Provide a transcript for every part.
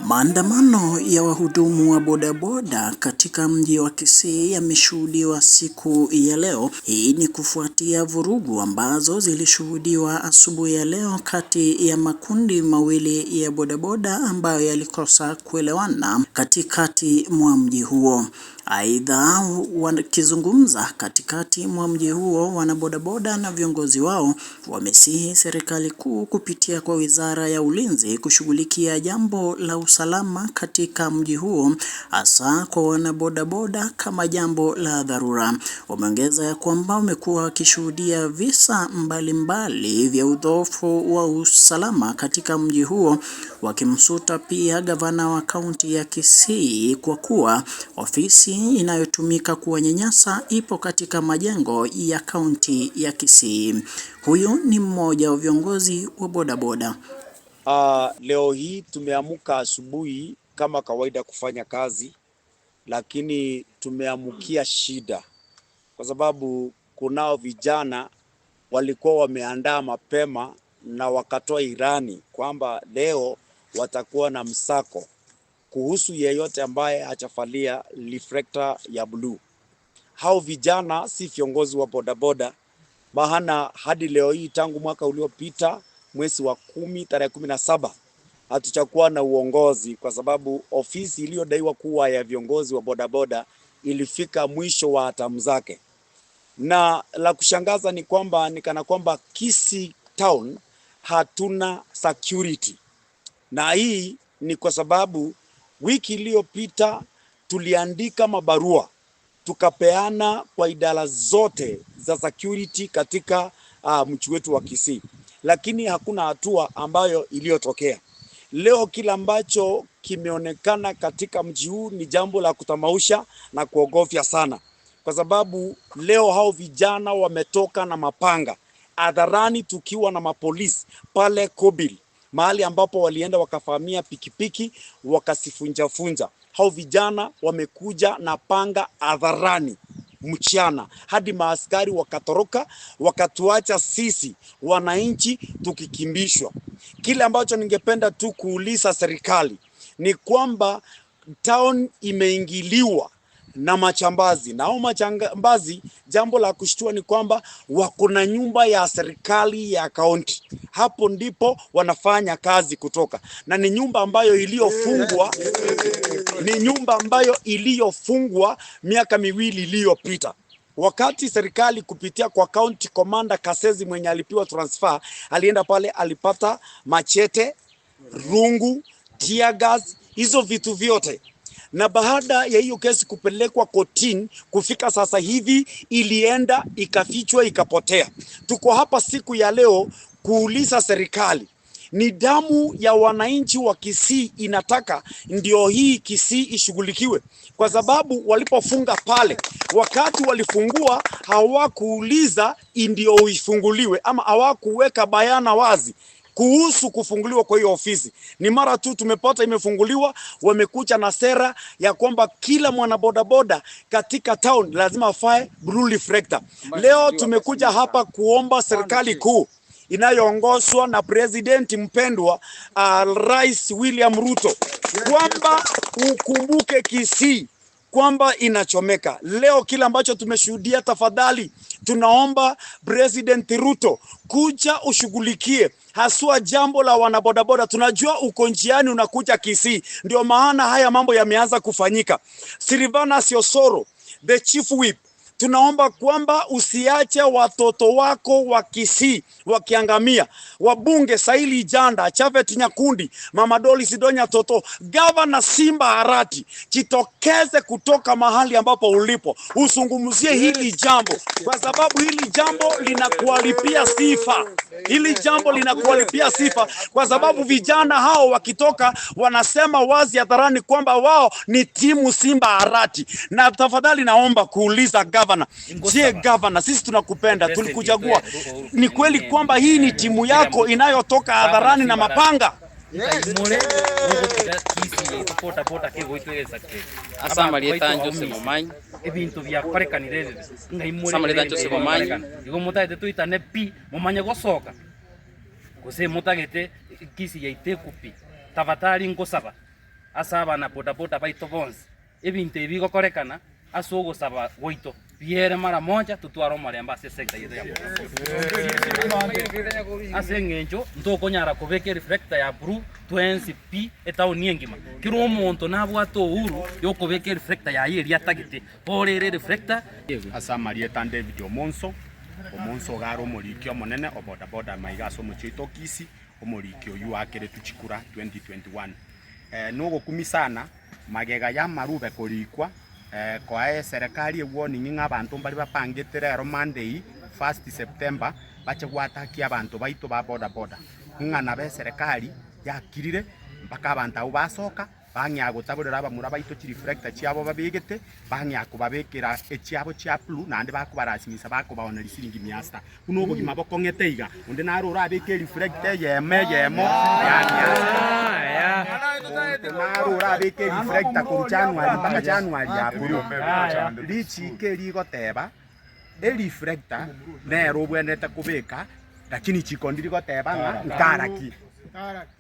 Maandamano ya wahudumu wa bodaboda katika mji wa Kisii yameshuhudiwa siku ya leo. Hii ni kufuatia vurugu ambazo zilishuhudiwa asubuhi ya leo kati ya makundi mawili ya bodaboda ambayo yalikosa kuelewana katikati mwa mji huo. Aidha, wakizungumza katikati mwa mji huo, wanabodaboda na viongozi wao wamesihi serikali kuu kupitia kwa Wizara ya Ulinzi kushughulikia jambo la usalama katika mji huo, hasa kwa wanabodaboda kama jambo la dharura. Wameongeza ya kwamba wamekuwa wakishuhudia visa mbalimbali vya udhoofu wa usalama katika mji huo, wakimsuta pia gavana wa kaunti ya Kisii kwa kuwa ofisi inayotumika kuwanyanyasa ipo katika majengo ya kaunti ya Kisii. Huyu ni mmoja wa viongozi wa bodaboda. Leo hii tumeamka asubuhi kama kawaida kufanya kazi, lakini tumeamkia shida kwa sababu kunao vijana walikuwa wameandaa mapema na wakatoa irani kwamba leo watakuwa na msako kuhusu yeyote ambaye hajavalia reflector ya bluu. Hao vijana si viongozi wa bodaboda, maana hadi leo hii tangu mwaka uliopita mwezi wa 10 tarehe 17 hatuchakuwa na uongozi, kwa sababu ofisi iliyodaiwa kuwa ya viongozi wa bodaboda ilifika mwisho wa hatamu zake. Na la kushangaza ni kwamba ni kana kwamba Kisii town hatuna security, na hii ni kwa sababu wiki iliyopita tuliandika mabarua tukapeana kwa idara zote za security katika mji wetu wa Kisii, lakini hakuna hatua ambayo iliyotokea. Leo kila ambacho kimeonekana katika mji huu ni jambo la kutamausha na kuogofya sana, kwa sababu leo hao vijana wametoka na mapanga hadharani, tukiwa na mapolisi pale Kobil, mahali ambapo walienda wakafahamia pikipiki wakasifunjafunja. Hao vijana wamekuja na panga hadharani mchana, hadi maaskari wakatoroka, wakatuacha sisi wananchi tukikimbishwa. Kile ambacho ningependa tu kuuliza serikali ni kwamba town imeingiliwa na machambazi, na hao machambazi, jambo la kushtua ni kwamba wako na nyumba ya serikali ya kaunti. Hapo ndipo wanafanya kazi kutoka, na ni nyumba ambayo iliyofungwa, ni nyumba ambayo iliyofungwa miaka miwili iliyopita, wakati serikali kupitia kwa county commander Kasezi mwenye alipiwa transfer alienda pale, alipata machete, rungu, tear gas, hizo vitu vyote. Na baada ya hiyo kesi kupelekwa kotini, kufika sasa hivi ilienda ikafichwa ikapotea. Tuko hapa siku ya leo kuuliza serikali, ni damu ya wananchi wa Kisii inataka ndio hii Kisii ishughulikiwe, kwa sababu walipofunga pale, wakati walifungua hawakuuliza ndio ifunguliwe, ama hawakuweka bayana wazi kuhusu kufunguliwa kwa hiyo ofisi. Ni mara tu tumepata imefunguliwa, wamekuja na sera ya kwamba kila mwanabodaboda katika town lazima afae blue reflector. Leo tumekuja hapa kuomba serikali kuu inayoongozwa na president mpendwa Rais William Ruto kwamba ukumbuke Kisii kwamba inachomeka leo. Kile ambacho tumeshuhudia, tafadhali tunaomba President Ruto kuja ushughulikie haswa jambo la wanabodaboda. Tunajua uko njiani unakuja Kisii, ndio maana haya mambo yameanza kufanyika. Silvanus Osoro, the chief whip, tunaomba kwamba usiache watoto wako wa Kisii wakiangamia. Wabunge Saili Janda, Chavet Nyakundi, Mama Doli Sidonya Toto, Gavana Simba Arati, jitokeze kutoka mahali ambapo ulipo usungumzie hili jambo, kwa sababu hili jambo linakualipia sifa. Hili jambo linakualipia sifa, kwa sababu vijana hao wakitoka wanasema wazi hadharani kwamba wao ni timu Simba Arati. Na tafadhali naomba kuuliza gavana, je, gavana, sisi tunakupenda, tulikuchagua. Ni kweli kwamba hii ni timu yako inayotoka hadharani na mapanga? Nkai more mogotiga Kisii yaito boda boda kegoitwa egesakire. Ase amarieta a Jose Momanyi. Ebinto biakorekanire ebibe ng'ai more Ase amarieta a rende Jose Momanyi. bigokorekana. Igo motagete toitane pi momanye gosoka gose motagete Kisii yaito ekwe pi. Tafadhali nkosaba ase abana boda boda baito bonsi ebinto ebi bigokorekana ase ogosaba gwaito biere mara moja totware omorembe ase esector yaito ya bodaboda. Ase eng'encho ntokonyara kobeka ereflector ya blue twensi pi etaoni engima. Kera omonto nabwate uhuru yokobeka ereflector yaye eria atagete. Bono ere ereflector. Ase amarieta a David Omonso, Omonso iga are omoriki omonene o bodaboda amaiga ase omochie oito o Kisii, omoriki oyio oakeretwe chikura 2021. Nogokumia sana Magega y'amarube korikwa, koa eserekari ewarning ng'a abanto mbare bapangete rero Monday first September bache goatakia abanto baito ba boda boda, ng'a nabo eserekari yakirire mpaka abanto abwo basoka bang'ea gotaborera abamura baito chireflector chiabo babegete, bang'ea kobabekera echiabo chia blue naende bakobarasimisa bakobaoneria siringi mia sita. Buna obogima bokong'ete iga, onde naro orabeke ereflector eyemo eyemo ya mia sita. Monto naro orabeke ereflector korwa January mpaka January ya blue. Richiiko eri rigoteba, ereflector nero obwenerete kobeka, lakini chiko ndiri goteba ng'a nkaraki.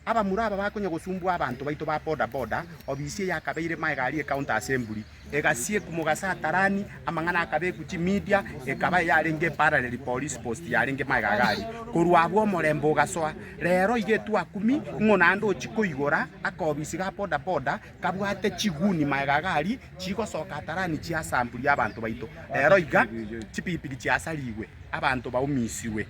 Abamura aba bakonya gosumbua abanto baito ba boda boda, obisi eye akabeire magega aria ecounty assembly, egasiekwa mogaso atarani, amang'ana akabekwa chimedia, ekaba eyarenge eparallel police post yarenge magega iga aria. Korwa abwo omorembe ogasoa. Rero iga etwakumi ng'o naende ochia koigora akobisi ga boda boda kabwate chiguni magega iga aria chigosoka atarani chiasamburia abanto baito. Rero iga chipigipigi chiasarigwe, abanto baumisirwe.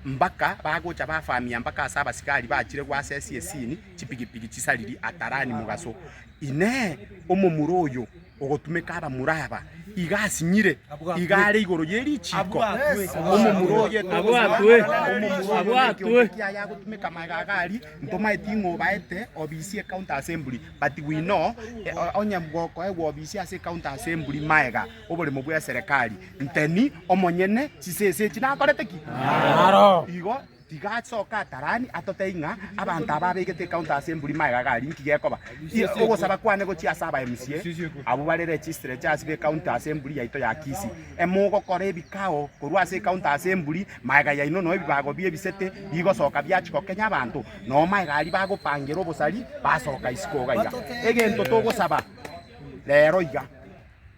Mpaka bagocha bafamia mpaka ase abasigari bachire goasesia esini chipigipigi chisariri atarani mogaso. Inee! Omomura oyo ogotumeka abamura aba iga asinyire, iga are igoro ye richiiko? Omomura oyo etogosaba, omomura oyo nekeombe kiaye agotumeka magega iga aria, ntomaeti ng'a obaete obisi ecounty assembly, but we know onye gokoegwa obisi ase ecounty assembly magega oboremo bw'eserekari, Nteni omonyene chisese echi nakorete ki? Igo tiga asoke atarani atotebie ng'a abanto aba abegete ecounty assembly magega iga aria nki gekoba. Ogosaba kwane gochia ase aba MCA abwo bare legislatures be county assembly yaito ya Kisii, emogokora ebikao korwa ase ecounty assembly magega yaino noo ebibago bia ebisete bigosoka biachia gokenya abanto, noo magega aria bagopangera obosari basoka isiko iga iga. Egento togosaba rero iga.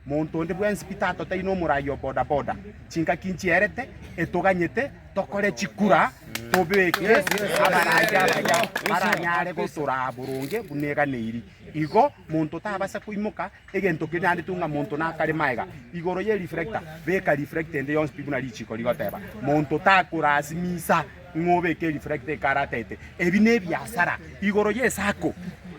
Monto onde bwensi pi tatoteini omorai o boda boda, chingaki nchierete etoganyete tokore chikura tobeke abarai abaya baranyare gotoraa boronge buna eganeiri. Igo monto tabasa koimoka egento keria naende tu ng'a monto nakare maega igoro ye reflector, beka reflector ende yonsi pi buna richiko rigoteba. Monto takorasimisa ng'a obeke ereflector ekare atete. Ebi nebiasara igoro ye sacco,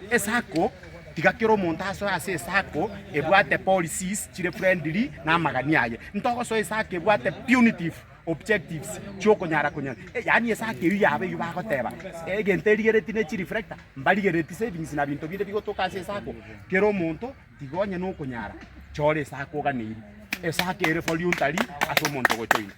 esacco. Tiga kera omonto asoe ase esako ebwate policies chire friendly na amagani aye. Ntogosoa esako ebwate punitive objectives chiokonyara konyora yaani esako eyio yaba eyio bagoteba egento erigereti ne chireflector mbarigereti savings na binto binde bigotoka ase esako. Kera omonto tiga onye nokonyara chora esako oganeiri. Esako ere voluntary ase omonto ogojoina.